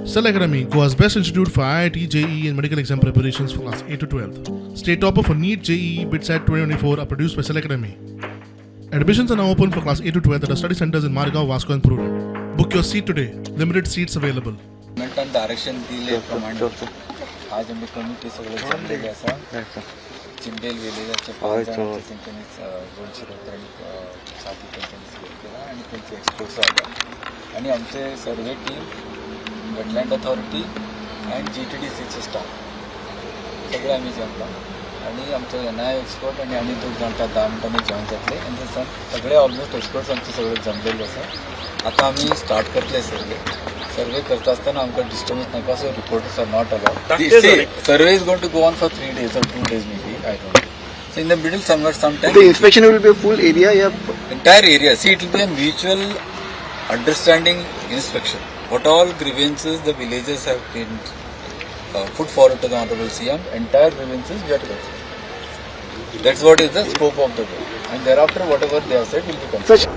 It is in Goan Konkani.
Cell Academy, Goa's best institute for IIT, JEE, and medical exam preparations for class 8 to 12. State topper for NEET, JEE, BITSAT 2024 are produced by Cell Academy. Admissions are now open for class 8 to 12 at our study centers in Margao, Vasco, and Prudent. Book your seat today. Limited seats available. गव्हर्मेंटान direction दिले प्रमाणे आज आमी कमिटी सगळे जमलेले आसा. चिंबेल विलेजाचे पांच जाणांचे तेंच्यांनी 200 आणि साठी तेंच्यांनी सिलेक्ट केला आणि तेंचे एक्सपर्ट्स आले आणि आमचे survey team, wetland authority and जीटीडीसीचे staff सगळे आमी जमला आणि आमचो एनआय एक्सपर्ट आणि आनी दोग जाण त्या 10 मिनटांनी जॉईन जातले. आनी सगळे ऑलमोस्ट एक्सपर्ट्स आमचे सगळे जमलेले आसा. आतां आमी स्टार्ट करतले सर्वे. सर्वे करता आसतना आमकां डिस्टर्बन्स नाका, so reporters are not allowed. Survey is going to go on for 3 days or 2 days maybe, I don't. So in the middle somewhere, some The time. Inspection will be full area, yeah? Entire area. See, it will be a mutual understanding inspection. What all grievances the villagers have been put forward to the Honorable CM, entire grievances we are to consider. That's what is the scope of the work. And thereafter, whatever they have said will be considered. Such